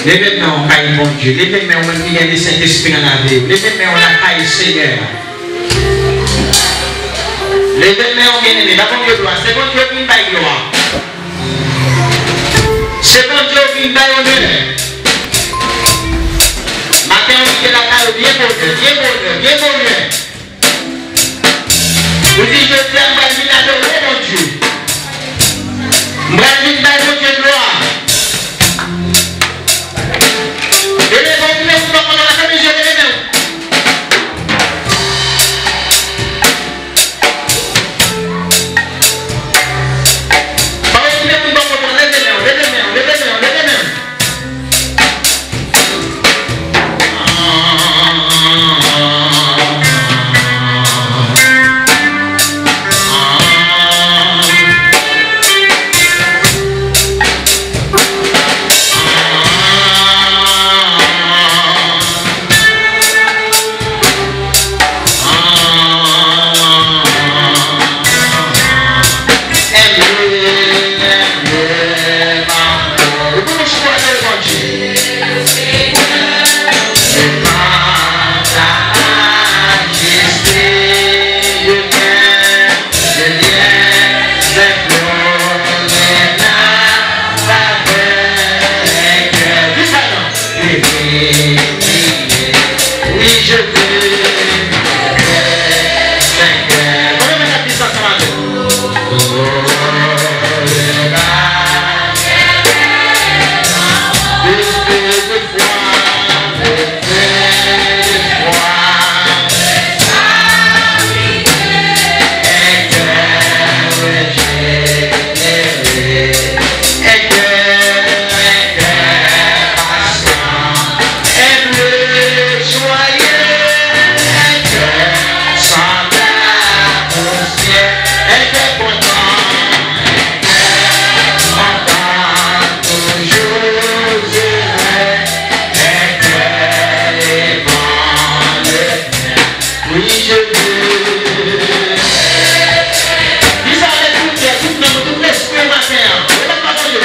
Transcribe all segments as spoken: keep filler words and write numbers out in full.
Leve men w kay Bondye. Leve men w, menm ki gen Sentespri nan lavi w. Leve men w lakay Senyè a. Leve men w, byeneme. Ba Bondye glwa. Se Bondye w vin bay glwa. Se Bondye w vin bay onè. Maten w rive lakay ou byen bonè, byen bonè, byen bonè. Ou di, "Jodi a, m pral vin adore Bondye. M pral vin bay Bondye glwa." Eleve men w pou bò kote w la, fèmen je, eleve men w. Fò w eleve men w pou bò kote w la, leve men w, leve men w, leve men w, leve men w. Wi, Jezi. Di sa avèk tout kè, tout nanm, tout lespri maten an. Leve men w ba Bondye.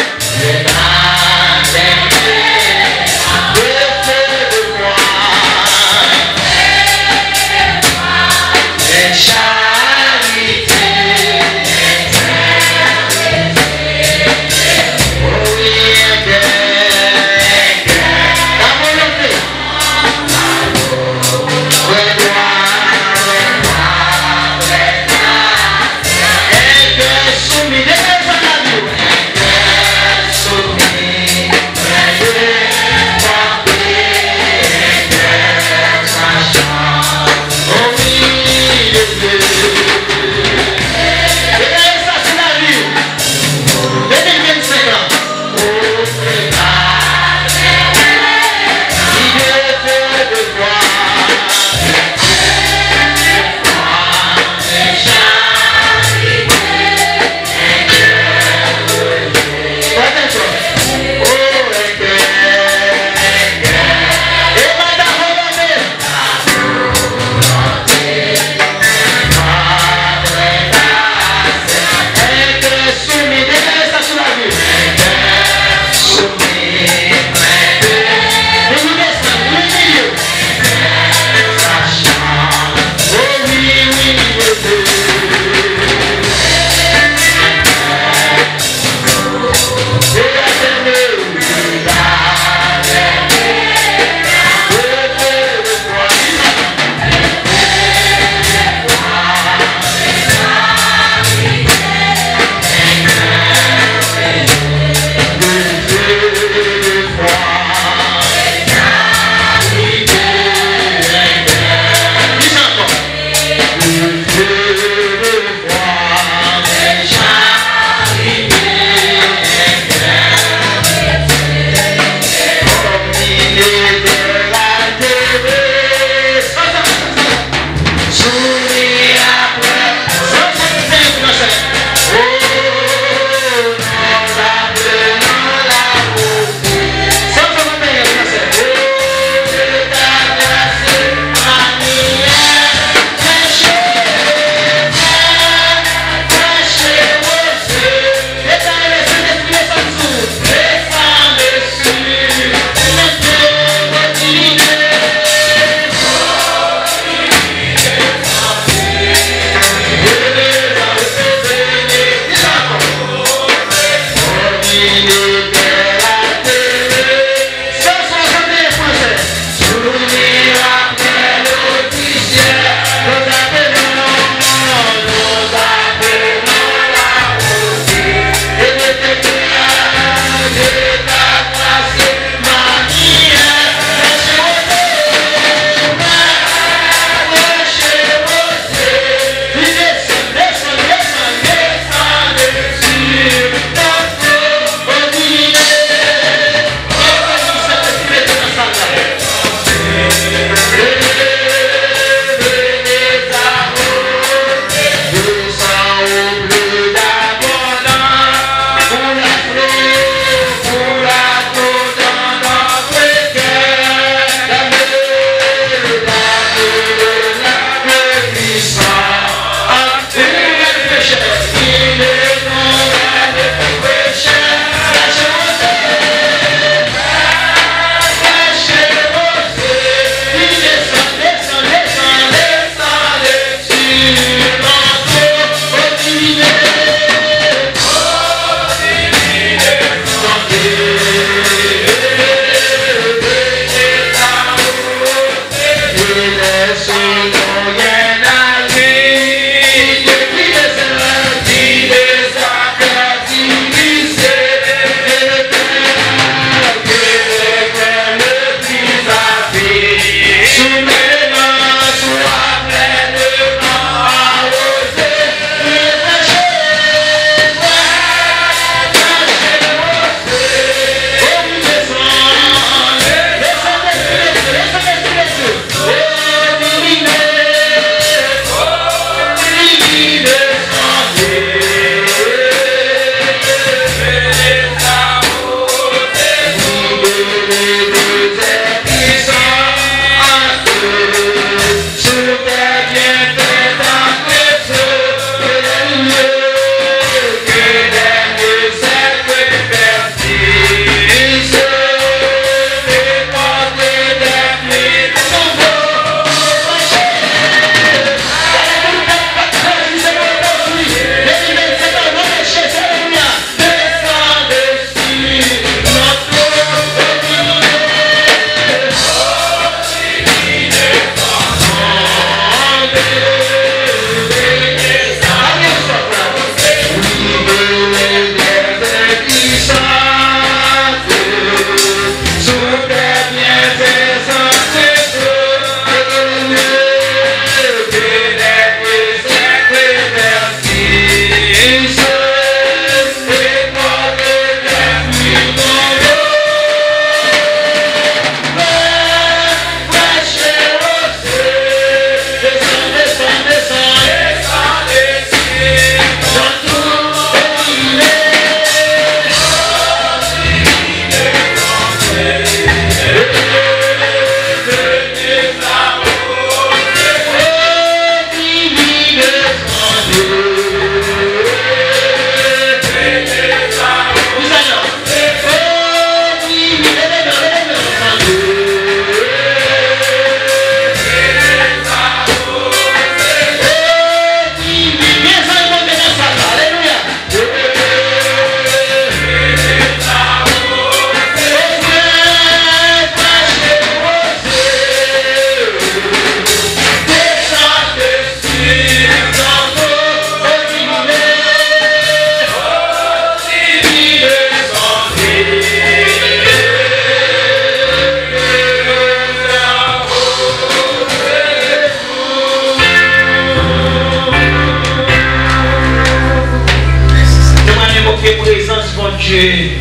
Dye.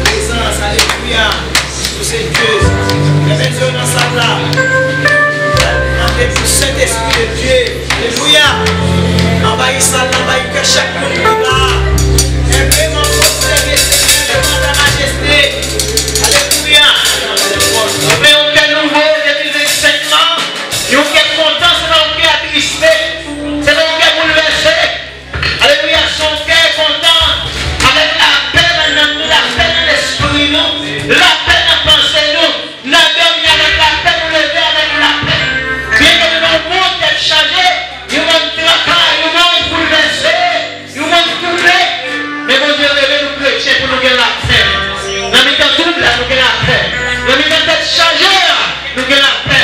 Prezans, alelouya. Ou se Dye. Fè men yo nan sal la. Mande pou Sentespri de Dye. Alelouya. Anvayi sal la, anvayi kè chak moun ki la. Leve nan fòs, leve Senyè, devan ta majeste. Alelouya. Ouvè yon kè nouvo, de mil vennsenk lan. Yon kè kontan, se pa yon kè atriste. Se pa yon kè boulvèse. Alelouya, se yon kè kontan, avèk lapè nan nanm nou, lapè nan lespri nou, lapè nan panse nou. N a dòmi avèk lapè, nou leve avèk lapè. Byenke nou nan yon monn tèt chaje, yon monn traka, yon monn boulvèse, yon monn twouble. Men Bondye rele nou kretyen pou nou gen lapè. Nan mitan twoub la, nou gen lapè. Nan mitan tèt chaje a, nou gen lapè.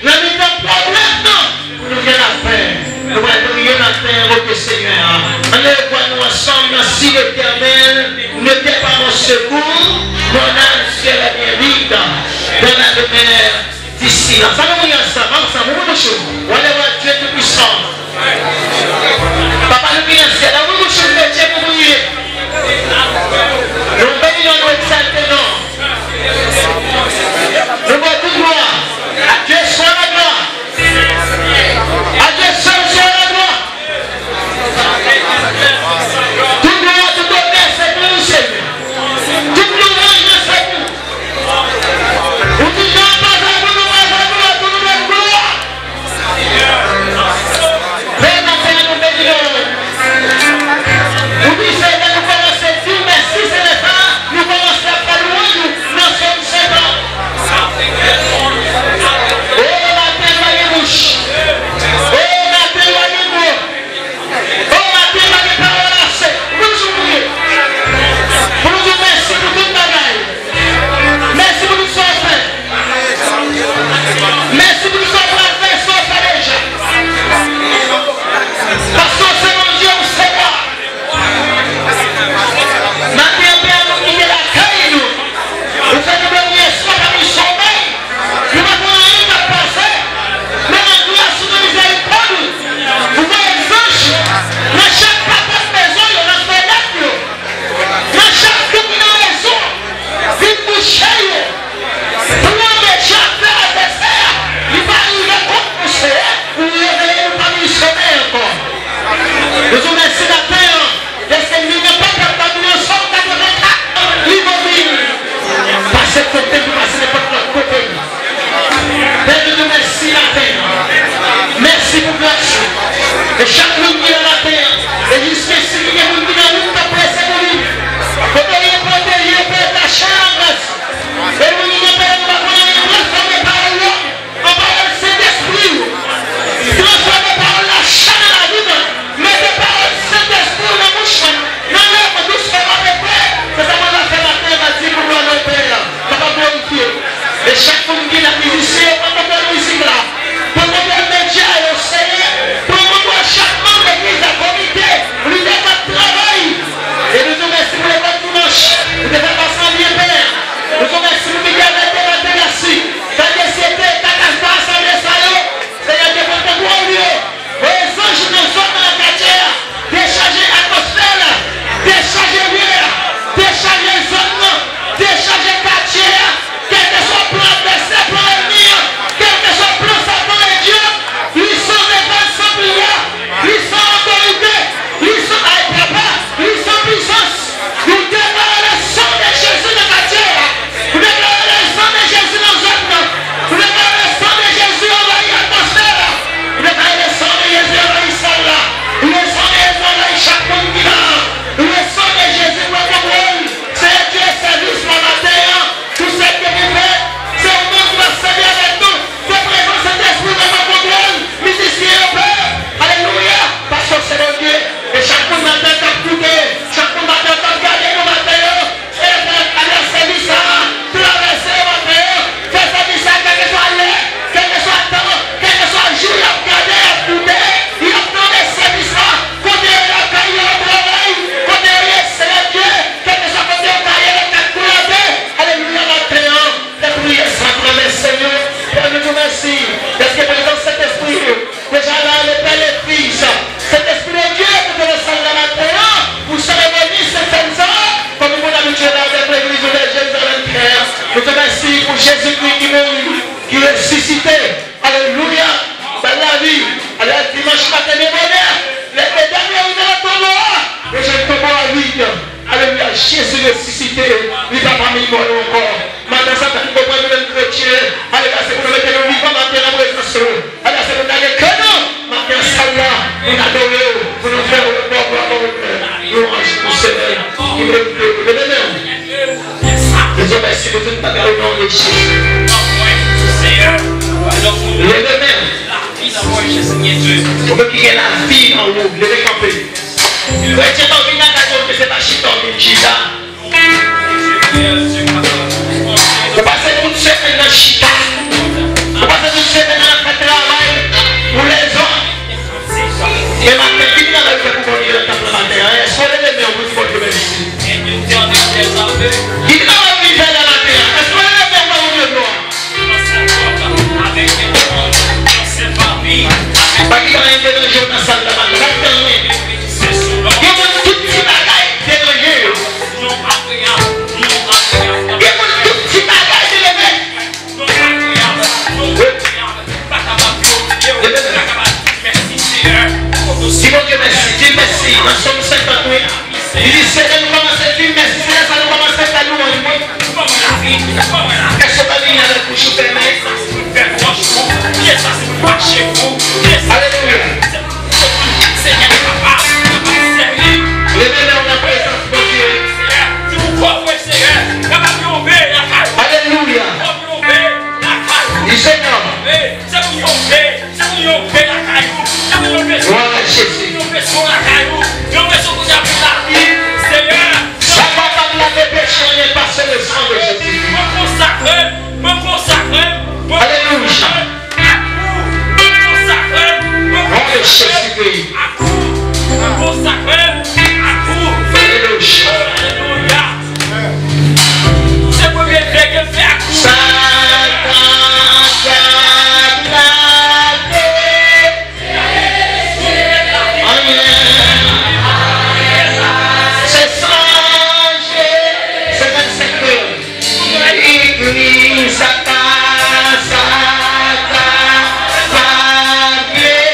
Nan mitan pwoblèm nan, pou nou gen lapè. Nou pral priye maten an, invoke Senyè a. Ann leve vwa nou ansanm nan: Si l'Éternel n'était pas mon secours, mon âme serait bien vide dans la demeure du silence. Ann nou priye ansanm, ansanm, ouvri bouch ou. Whatever Dieu Tout-Puissant. Papa nou ki nan syèl la, ouvri bouch ou, kretyen, pou priye. Nou beni non, nou egzalte non. Nou ba tout glwa. A Dye swa laglwa. A Dye sèl swa laglwa. Tout glwa, tout onè, se pou ou, Senyè. Tout Li resisite. Alelouya. Bay lavi. Ale a dimanch maten de bonè. Lè medam yo rive nan tonbo a, yo jwenn tonbo a vid. Alelouya. Jezi resisite. Li pa pami mò yo ankò. Maten sa, fè n konprann nou menm kretyen. Alelouya. Se pou nou mete nou vivan maten nan prezans ou. Alelouya. Se pou n lage kè nou. Maten sa la, pou n adore w, pou nou fè w glwa, glwa, glwa, glwa. Lwanj pou Senyè ki merite w. Leve men w. Dizon mèsi pou tout bagay, o non de Jezi. Leve men w. Ou menm ki gen lavi nan ou, leve kanpe. Kretyen pa vin nan kay yo, se pa chita w vin chita. Ou pase tout semèn nan chita. Ou pase tout semèn nan fè travay pou lèzòm. E maten, ki travay ou fè pou Bondye nan tanp lan maten an? Èske w leve men w pou di Bondye mèsi? Ki travay ou vin fè la maten an? Èske w leve men w pou Bondye glwa? Pa gen anyen deranje w nan sal la maten. Pa gen anyen. Gen moun tout ti bagay deranje yo. Gen moun tout ti bagay te leve. Leve men. Di Bondye mèsi, di l mèsi. Nan Sòm senkant wi. Li di, se lè nou kòmanse di mèsi, se lè sa nou kòmanse fè lwanj mwen. Èske w ka vini avèk bouch ou fèmen? Alelouya. Leve men w nan prezans Bondye. Alelouya. Di Senyè. Se pou yon pe lakay ou. Se pou yon pe. Se pou yon pe lakay ou. Se pou yon pe. Glwa a Jezi. Yon pe sou lakay ou. Yon pe sou kote apre lavi. Senyè. Sa kapab lave peche anyen pase le sang de Jésus. Mwen konsakre m. Mwen konsakre m. Mwen konsakre m. Alelouya. Ak ou. Mwen konsakre m. Mwen konsakre m. Ak ou. Mwen konsakre m. Ak ou. Alelouya. Alelouya. Se premye vye ke m fè ak ou. Sa ta, ta, ta, anyen. Se sonje. Senkannsenk. Legliz sa ta, sa ta, pa beni.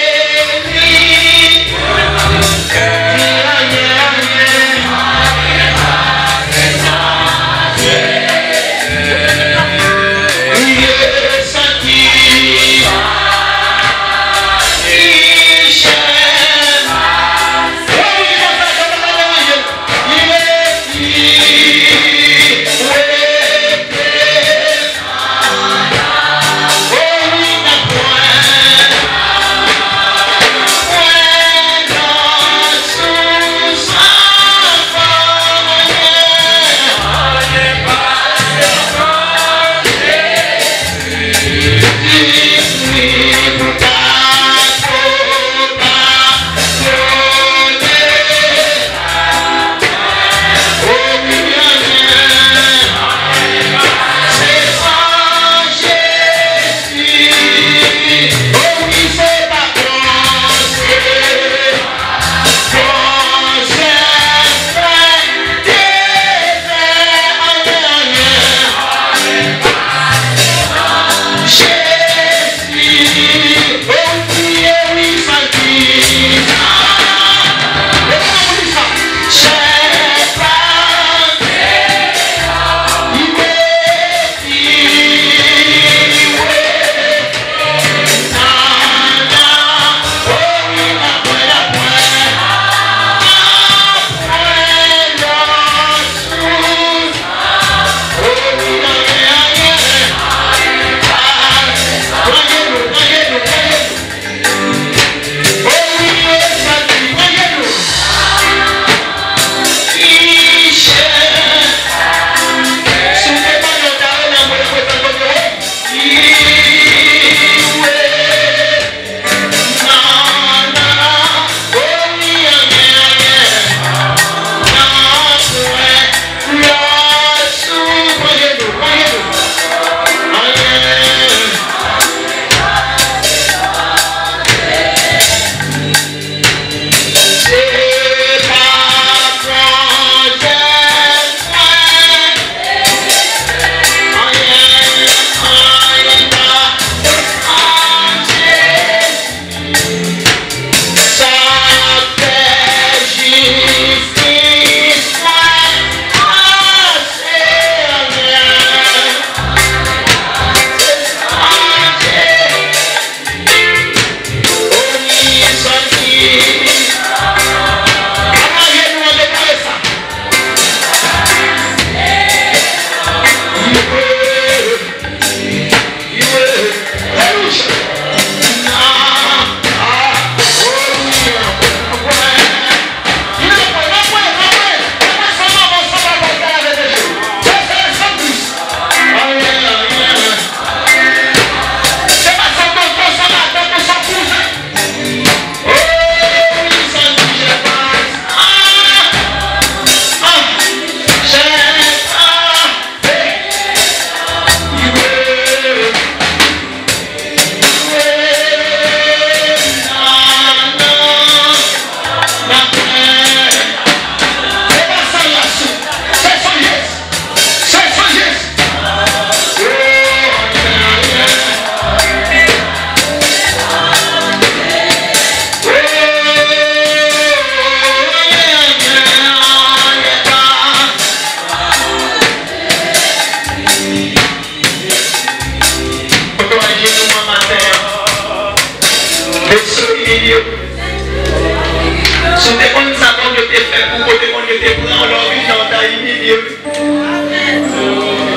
Te fè pou kote Bondye te pran w, lè w vin la, w ta imilye, wi.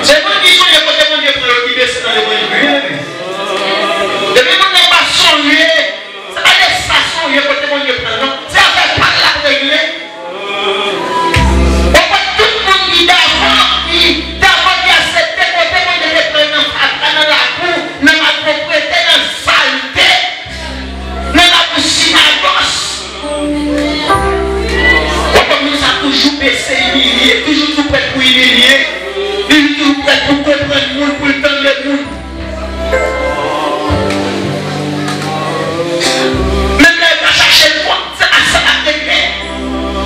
Se moun ki sonje kote Bondye pran yo ki bese nan levanjil, wi, mezanmi. Depi moun nan pa sonje, se pa de sa sonje kote Bondye pran l, non. Se afè pa l l ap regle. Ou konn tout moun ki davan, ki davan ki aksepte kote Bondye te pran yo nan fatra, nan lakou, nan malpwoprete, nan salte. Nan lakou Sinagòs. Ou konn moun sa toujou bese, imilye, toujou tou prèt pou imilye, toujou tou prèt pou konprann moun, pou l tande moun. Menm lè yo pa chache l, konn sa, sa l ap regle.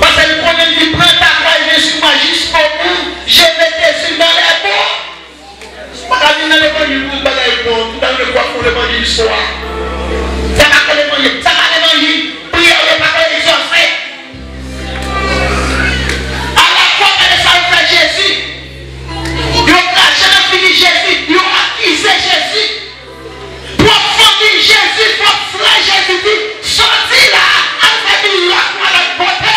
Paske l konnen li pran tatouaj Jezi kwa jusqu'au bout, je mets Jésus dans les boue. Pa ka vin nan levanjil pou tout bagay bon, tout bagay w ap fè levanjil swa. Sa pa fè levanjil, sa pa levanjil, priyè w yo pa ka egzòse. Alafwa, gade sa yo fè Jezi. Yo krache nan figi Jezi, yo akize Jezi. Pwòp fanmi Jezi, pwòp frè Jezi di, sòti la, al fè mirak nan lòt kote.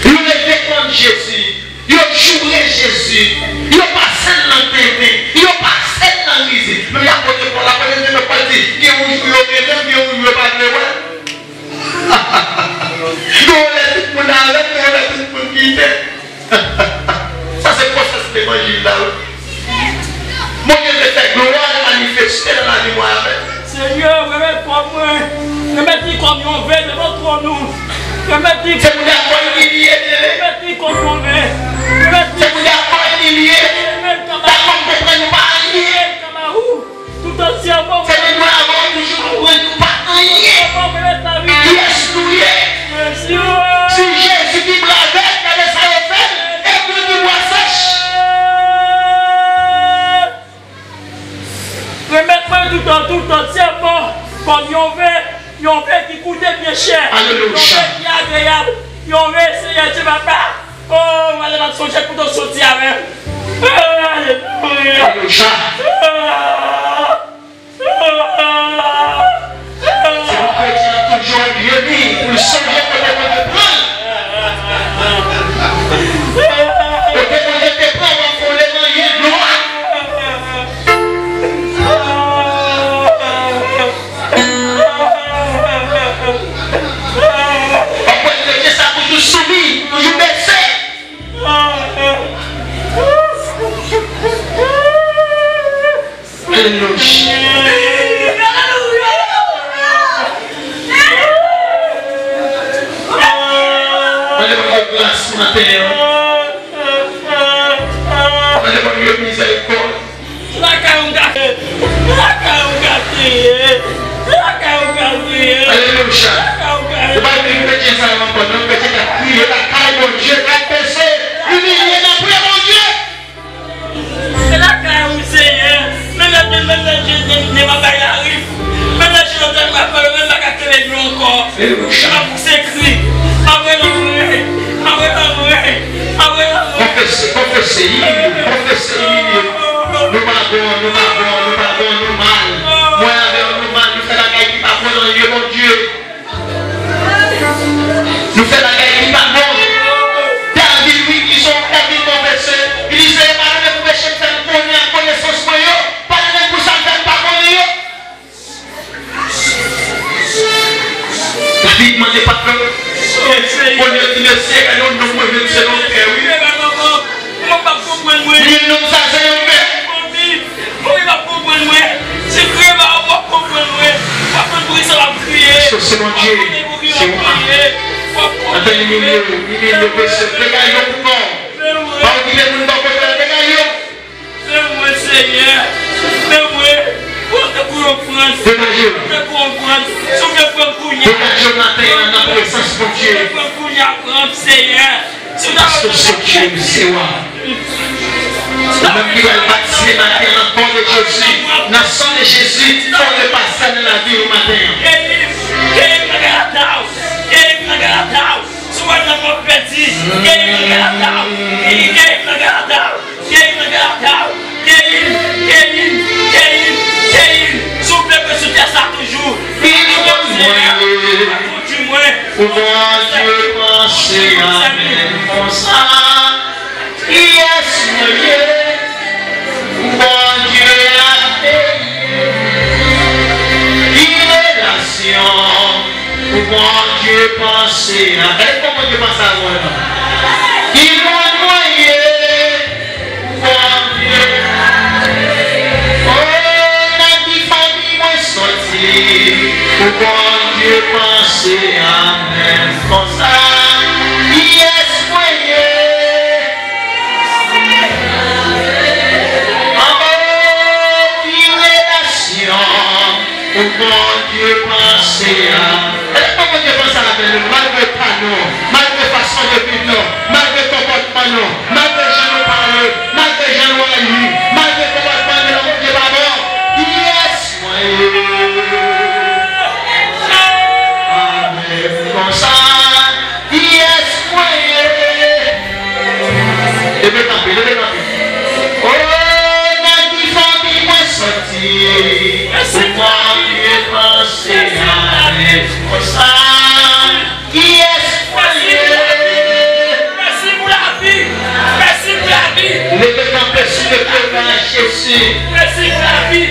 Yo leve kòn Jezi, yo joure Jezi, yo pase l nan tenten, yo pase l nan rizib. Menm jan apot Pòl, apot Pòl di, gen yon jou yo renmen m, gen yon jou yo pa vle wè m. Gen yon lè tout moun avè m, gen yon lè tout moun kite m. Sa se pwosès levanjil la, wi. Bondye vle fè glwa l manifeste nan lavi mwen avè w. Senyè, remèt kò mwen. Remèt li kòm yon ve devan twòn ou. Remèt li. Se pou dakò imilye, byeneme. Remèt li kòm yon ve. Remèt li. Se pou dakò imilye. Remèt kaba. Dakò konprann ou pa anyen. Remèt kaba ou. Tout antyèman. Se pou mwen avè w toujou konprann ou pa anyen. Kòman remèt lavi. Kiyès nou ye? Mesye. Si Jezi ki brave, gade sa yo fè l. E mwen ki bwa sèch. Remèt mwen tout an, tout antyèman, kòm yon ve, yon ve ki koute byen chè, yon ve ki agreyab, yon ve, Senyè Dye Papa. O, mwen te pa t sonje kote w soti avè m. Alelouya. Alelouya. Se pou kretyen an toujou admire li, pou l sonje kote Bondye pran l. Kote Bondye te pran w, w ap fè w levanjil glwa. W ap wè kretyen sa toujou soumi, toujou bese. Alelouya. Mande Bondye gras maten an. Mande Bondye mizèrikòd. Lakay ou m ka ye. Lakay ou m ka ye. Lakay ou m ka ye. Alelouya. Lakay ou m ka ye. Ou pa vin kretyen sa yo ankò, non, kretyen k ap kriye lakay Bondye, k ap bese, imilye nan pre Bondye. Se lakay ou, Senyè. Menm lè, menm lè je, je, je pa bay lari. Menm lè je nan tèt mwen ap pale, menm pa ka kenbe dlo ankò. Alelouya. M ap pouse kri. M ap rele anmwe. M ap rele anmwe. M ap rele anmwe. Konfese, konfese, imilye, konfese, imilye. Nou pa bon, nou pa bon, nou pa bon, nou mal. Mwen avè w, nou mal, nou fè bagay ki pa bon nan je Bondye. Nou fè bagay ki pa bon. David, wi, ki se yon David konfese, li di, Senyè, padone pou peche m fè m konnen ak konesans mwen yo. Padone m pou sa m fè m pa konnen yo. David mande padon. Bondye di, Mesye, gade yon nonm mwen jwenn selon kè, wi. Mwen p ap konprann mwen. Li, nonm sa se yon bèt. Fanmi, fanmi p ap konprann mwen. Se kriye pa w p ap konprann mwen. W ap konn poukisa m ap kriye. Paske Bondye, w ap konn poukisa m ap kriye. W ap konn. Antan imilye w, imilye w, mesye. Degaj yo pou kò w. Pa okipe moun bò kote w, degaj yo. Men mwen, Senyè. Men mwen. Ou te kou yon frans. Degaje w. Ou te kou yon frans. Si w te pran kounye a. Degaje w maten an nan prezans Bondye. Si w te pran kounye a, pran, Senyè. Paske w se Dye, w se wa. Ou menm ki pral batize maten an nan kò de Jezi, nan san de Jezi, fè w repase nan lavi w maten an. Keyi m, keyi m nan galata w, keyi m nan galata w. Si w wè nan mwen pèdi, keyi m nan galata w, keyi, keyi m nan galata w, keyi m nan galata w, keyi m, keyi m, keyi m, keyi m. Si w vle mwen sou tè sa toujou, keyi m nan galata w, Senyè. Pou Bondye panse a menm konsa, kiyès mwen ye? Pou Bondye ap peye. Ki relasyon pou Bondye panse a? Gade kòman Bondye panse a mwen. Ki moun mwen ye? Bondye. O, nan ki fanmi mwen soti, pou Bondye panse a menm konsa. Kiyès mwen ye? Anba ki relasyon? Pou Bondye panse a. Èske Bondye panse avè nou, malgre ka nou, malgre fason de viv nou, malgre konpòtman nou, malgre jan nou pale, malgre jan nou aji, malgre konpòtman nou, Bondye pa bon? Kiyès mwen ye? Amèn. Konsa, kiyès mwen ye? Leve kanpe, leve kanpe. O, nan ki fanmi mwen soti? Pou Bondye panse a menm konsa. Kiyès mwen ye? Mèsi pou lavi. Mèsi pou lavi. Leve kanpe sou le pye nan Jezi. Mèsi pou lavi.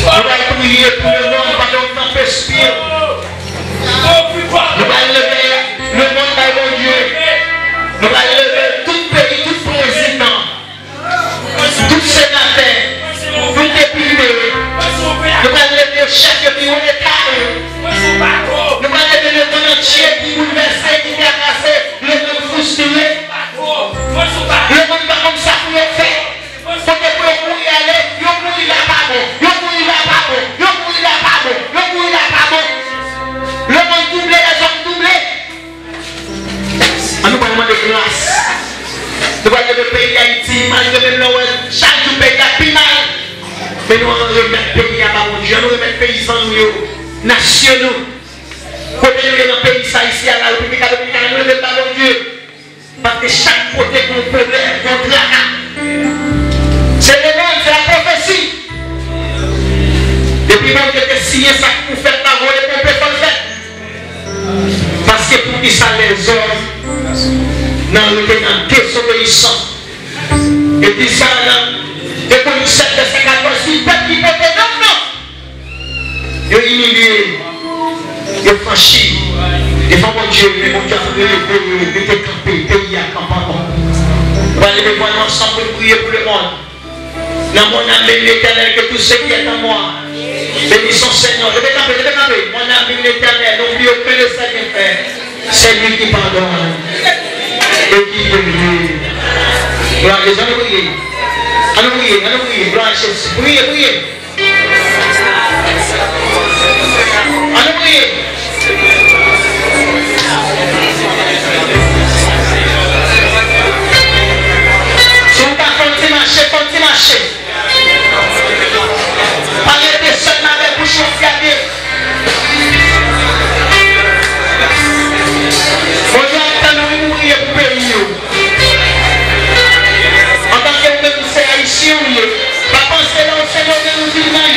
Nou pral priye pou lemonn pandan w kanpe sou pye w. Nou pral leve lemonn bay Bondye. Nou pral leve tout peyi, tout prezidan, tout senatè, tout depite. Nou pral leve chèf de biwo eta yo. Nou pral leve lemonn antye ki boulvèse, ki trakase, lemonn fristre. Lemonn pa konn sa pou yo fè. Kote pou yo kouri ale, yo kouri la pa bon, yo kouri la pa bon, yo kouri la pa bon, yo kouri la pa bon. Lemonn twouble, lèzòm twouble. An nou pral mande gras. Nou pral leve peyi Dayiti, malgre menm lè w wè chak jou peyi a pi mal. Men nou remèt peyi a ba Bondye, nou remèt peyizan nou yo, nasyon nou. Kote nou ye nan peyi sa isi a, la Repiblik Dominikana, nou leve l ba Bondye. Paske chak kote gen yon pwoblèm, gen yon traka. Se lemonn, se lapwofesi. Depi Bondye te siyen sa k pou fèt la, voye ponpe fò l fèt. Paske poukisa lèzòm nan rete nan dezobeyisans? Epi sa nan Ekonòm sèt vèsè katòz, di pèp ki pote non m nan. Yo imilye, yo franchi devan Bondye, men Bondye ap releve yo, yo te kanpe, peyi a kanpe ankò. Nou va leve vwa nou ansanm pou nou priye pou lemonn. Nan mon âme bénit l'Éternel, que tout ce qui est en moi bénisse son Seigneur. Leve kanpe, leve kanpe. Mon âme bénit l'Éternel, n'oublie aucun de ses bienfaits. C'est lui qui pardonne et qui guérit. Glwa a Jezi, ann nou priye. Ann nou priye, ann nou priye. Glwa a Jezi. Priye, priye. Ann nou priye. Si w ka fè yon ti mache, fè yon ti mache. Pa rete sèlman avèk bouch ou ap gade. Bondye ap tann ou, wi, pou w priye pou peyi w. Antanke ou menm se ayisyen ou ye, pa panse lè w se Dominiken ou vin nan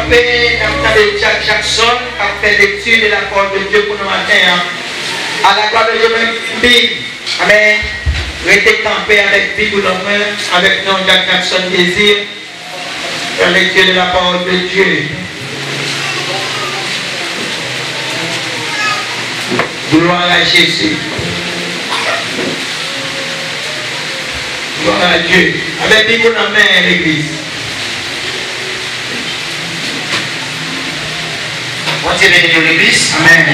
N ap tande Jack Jackson k ap fè lecture de la parole de Dieu pou nou maten an. À la gloire de Dieu, mwen Bib. Amèn. Rete kanpe avèk Bib ou nan men, avèk non Jack Jackson Désir. La lecture de la parole de Dieu. Gloire à Jésus. Gloire à Dieu. Avèk Bib ou nan men, legliz. Bondye beni nou, legliz. Amèn.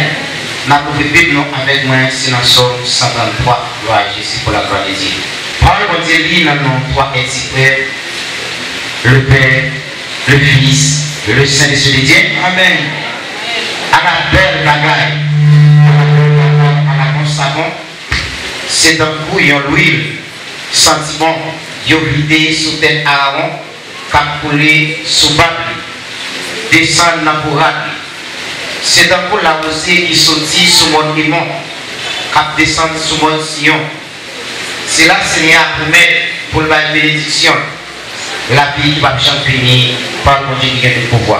N ap ouvri Bib nou avèk mwen, se nan Sòm san tranntwa. Gloire à Jésus, pour la gloire de Dieu. Pawòl Bondye li nan non twa èt siprèm, le Père, le Fils, le Saint-Esprit de Dieu. Amèn. Ala bèl bagay, ala bèl bagay, ala bon savon, se tankou yon lwil santi bon yo vide sou tèt Arawon, k ap koule sou bab li, desann nan pou rad li. Se tankou lawouze ki soti sou mòn Emon, k ap desann sou mòn Siyon. Se la Senyè a pwomèt pou l bay benediksyon, lavi ki p ap janm fini, pawòl Bondye ki gen tout pouvwa.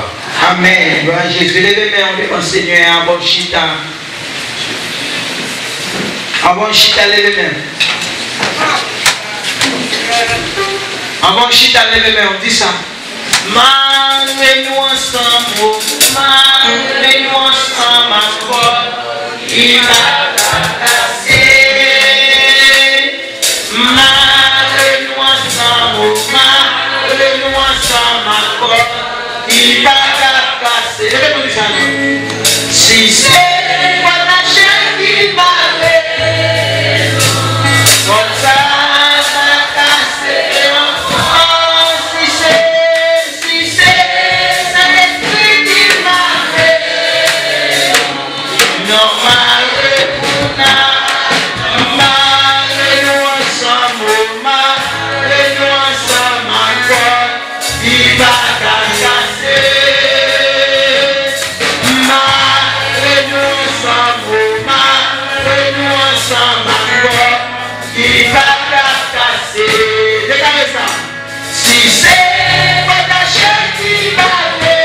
Amèn. Glwa a Jezi. Leve men w devan Senyè a, anvan w chita. Anvan w chita, leve men w. Anvan w chita, leve men w. Di sa. Mare nou ansanm, o, mare nou ansanm ak kòd ki pa ka kase. Mare nou ansanm, o, mare nou ansanm ak kòd ki pa ka kase. Leve pou di sa non. Si se kòd lachè ki mare nou, kòd sa pa kase ankò. Si se, si se Sentespri ki mare nou, non mare pou n a, mare nou ansanm, o, mare nou ansanm ankò. Ki pa ka kase. Mare nou ansanm, o, mare nou ansanm ankò. Ki pa ka kase. Deklare sa. Si se kòd lachè ki mare,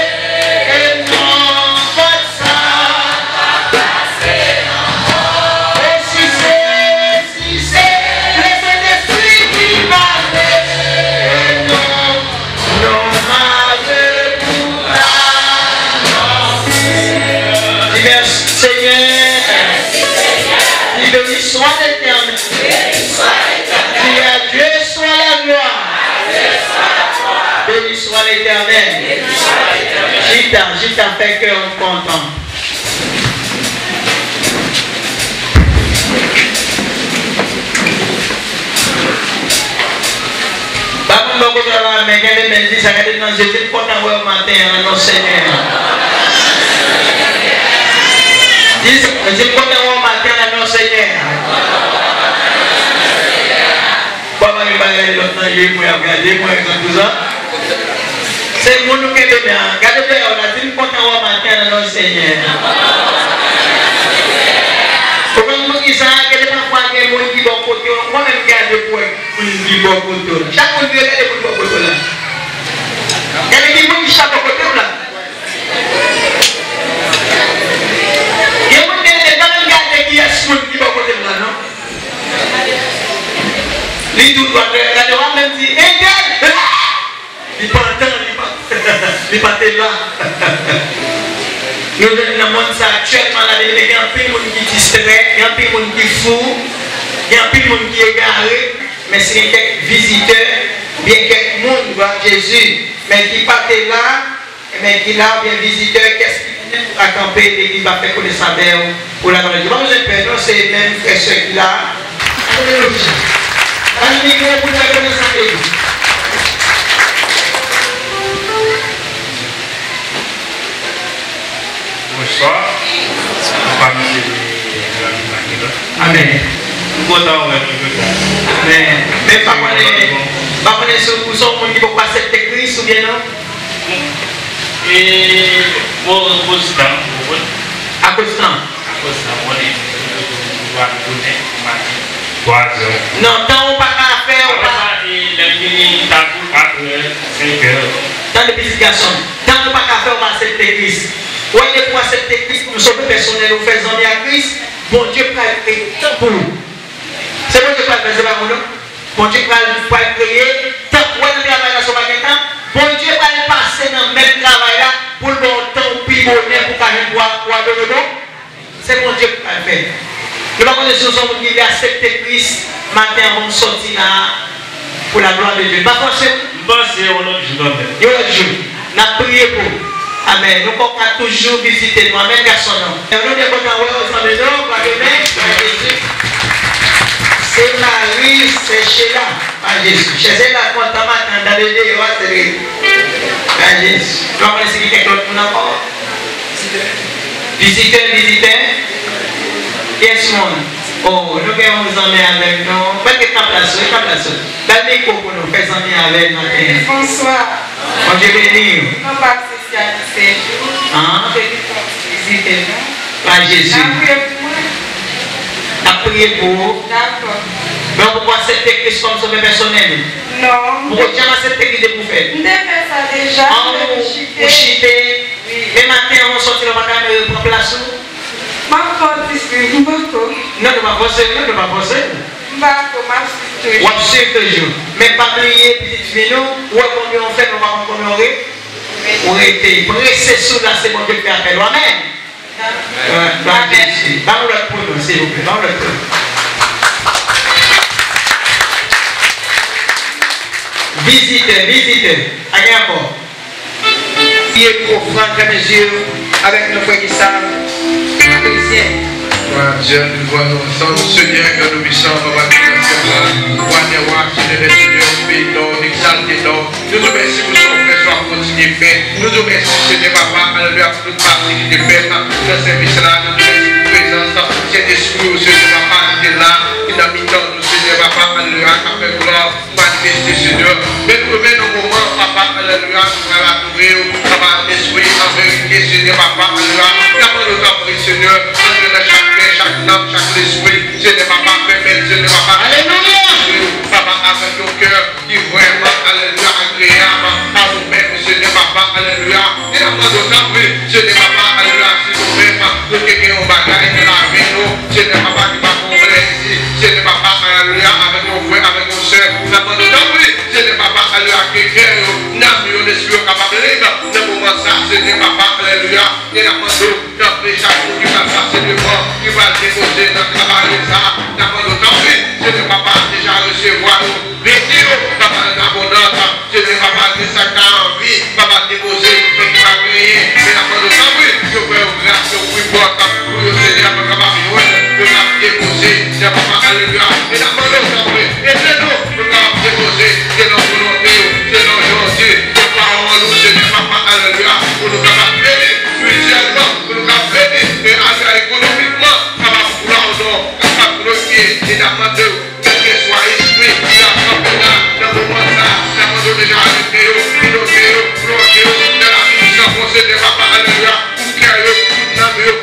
e non kòd sa pa kase ankò. O, si se, si se Lesentespri ki mare nou, non mare pou la. Di mèsi, Senyè. Di beni swa Letènèl. Di à Dieu soit la gloire. Beni swa Letènèl. Chita, chita, fè kè w kontan. Pa moun bò kote w la, men gade men, di sa, gade nan je, di m kontan wè w maten an nan non Senyè a. Di sa, di m kontan wè w maten an nan non Senyè a. Bon, pa gen bagay lòt nan je mwen ap gade mwen konn tou sa. Se moun ou kenbe men an. Gade dèyè w la, di m kontan wè w maten an nan non Senyè a. Ou konn poukisa? Gade pafwa gen moun ki bò kote w, mwen menm gade pou wè moun ki bò kote w la. Chak moun vire gade moun bò kote w la. Gade ki moun ki chita bò kote w la. Gen moun gen, e pa menm gade kiyès moun ki bò kote m la non. Li tou dwat, gade w ap menm di entèl. Li pantan, li pa, li pa te la. Nou jwenn nan monn sa aktyèlman la, gen anpil moun ki distrè, gen anpil moun ki fou, gen anpil moun ki egare, men si gen kèk vizitè, oubyen kèk moun, glwa a Jezi, men ki pa te la, men ki la, oubyen vizitè, kès ki konnen pou ka kanpe, legliz va fè konesans avè w pou laglwa de Dye. Pa bezwen pè, non, se menm frè sè ki la. Alelouya. Ban li mikwo pou l fè konesans avè nou. Bonswa. Mwen pa misye de la vil Makilòt. Amèn. M kontan wè nou jodi a. Amèn. Men pa konnen, pa konnen si ou se yon moun ki poko aksepte Kris oubyen non? E, bon, akoz tan, ou konprann? Akoz tan? Akoz tan, mwen, mwen, mwen, mwen, mwen, mwen, mwen, twa zè. Non, tan ou pa ka fè, ou pa. Apre sa, e, lè m vini, ta kou katrè, senkè. Tande pitit gason m. Tan Sa nou pa ka fè, w pa aksepte Kris. Wè, depi w aksepte Kris kòm sovè pèsonèl, ou fè zanmi ak Kris, Bondye pral kreye tan pou ou. Se Bondye k pral fè, se pa ou non. Bondye pral, pral kreye tan. Ou wè nan travay la, si w pa gen tan, Bondye pral pase nan menm travay la pou l ba w tan ou pi bonè pou w ka jwenn pou w adore Bondye. Se Bondye ki pral fè. Nou pa konnen si w se yon moun ki vle aksepte Kris maten anvan w sòti la a, pou la glwa de Dye. Pa fòse w. M panse yon lòt jou kanmenm. Yon lòt jou. N ap priye pou ou. Amèn. Nou ka toujou vizite nou. Amèn, gason nou. E nou byen kontan wè w, zanmi nou. Glwa de Dye. Glwa Jezi. Se Mari, se Chela. Glwa Jezi. Chè Chela kontan maten an, dan le deyò a, se vre. Glwa Jezi. Nou pa konnen si gen kèk lòt moun ankò. Vizitè, vizitè. Kiyès moun? Oh, nou gen yon zanmi avèk nou. Mèt ret nan plas ou, ret nan plas ou. Ba l mikwo pou nou, fè zanmi avè l maten an. Bonswa. Bondye beni w. Non pa m se Siani Sejou. Ah. Se ki fè m vizite nou. Pa Jezi. N ap priye pou mwen. N ap priye pou ou. Dakò. Men ou poko aksepte Kris kòm sovè pèsonèl ou? Non. Ou poko janm aksepte Kris depi w fèt? M te fè sa deja, ah, men m chite. Ou chite. Wi. Men maten an, w sòti la, w pa ta renmen reprann plas ou? M ap fè w diskou, m poko. Non, nou pa fòse, non, nou pa fòse. M poko, m ap swiv toujou. W ap swiv toujou. Men pa bliye, pitit fi nou, ou wè konbyen w fè, men w pa konn konbyen w re-, ou rete. Prese sou la, se Bondye k fè apèl ou. Amèn. Amèn. Glwa a Jezi. Ba m lòt pou nou, silvouplè. Ba m lòt pou nou. Vizitè, vizitè. Pa gen ankò. Priye pou ofrann, fèmen je w avèk nou, frè Gustav, Efesyen. Glwa a Dye, nou leve nou ansanm, Senyè, Grann Toupisan, Papa ki nan syèl la, Wa dè wa, Senyè dè senyè, nou beni non w, nou egzalte non w. Nou di w mèsi pou sa w fè, sa w ap kontinye fè. Nou di w mèsi, Senyè Papa, alelouya, pou tout pati ki te fèt nan sèvis la. Nou di w mèsi pou prezans Sentespri w, Senyè Papa, ki te la, ki nan mitan nou, Senyè Papa, alelouya, k ap fè glwa manifeste, Senyè. Men nou menm nan moman, Papa, alelouya, nou pral adore w, Papa, an espri, an verite, Senyè, Papa, alelouya. N ap mande w tanpri, Senyè, antre nan chak kè, chak nanm, chak lespri, Senyè, Papa, pèmèt, Senyè, Papa, alelouya, Papa, avèk yon kè ki vrèman, alelouya, agreyab a ou menm, Senyè, Papa, alelouya. E n ap mande w tanpri, Senyè, Papa, alelouya, si nou menm, nou te gen yon bagay nan lavi nou, Senyè, Papa, ki pa konvenn, Senyè, Papa, alelouya, avèk yon frè, avèk yon sè, n ap mande w tanpri, Senyè Papa, alelouya, ke kè yo, nanm yo, lespri yo kapab lib nan moman sa, Senyè Papa, alelouya. E n ap mande w, tanpri, chak moun ki pral pase devan, ki pral depoze nan kabarè sa, n ap mande w, tanpri, Senyè Papa, deja resevwa yo, beni yo, Papa, an abondans, Senyè Papa, gen sa k ta anvi, Papa, depoze, men ki pa genyen, men n ap mande w, tanpri, yo fè yon gras, yon fripòt, pou yo, Senyè, pou yo kapab jwenn, yo kapab depoze, Senyè Papa, alelouya. E n ap mande w, tanpri, ede nou, pou nou kapab depoze, selon volonte w, selon jan w di, selon pawòl ou, Senyè Papa, alelouya, pou nou kapab beni spirityèlman, pou nou kapab beni, e alelouya, ekonomikman, kapab glwa w non, kapab glorifye, e n ap mande w, kèlkeswa espri ki ap kanpe la, nan moman sa, n ap mande w deja arete yo, pilote yo, plonje yo nan lavi san fwonse de Papa, alelouya, pou kè yo, pou nanm yo,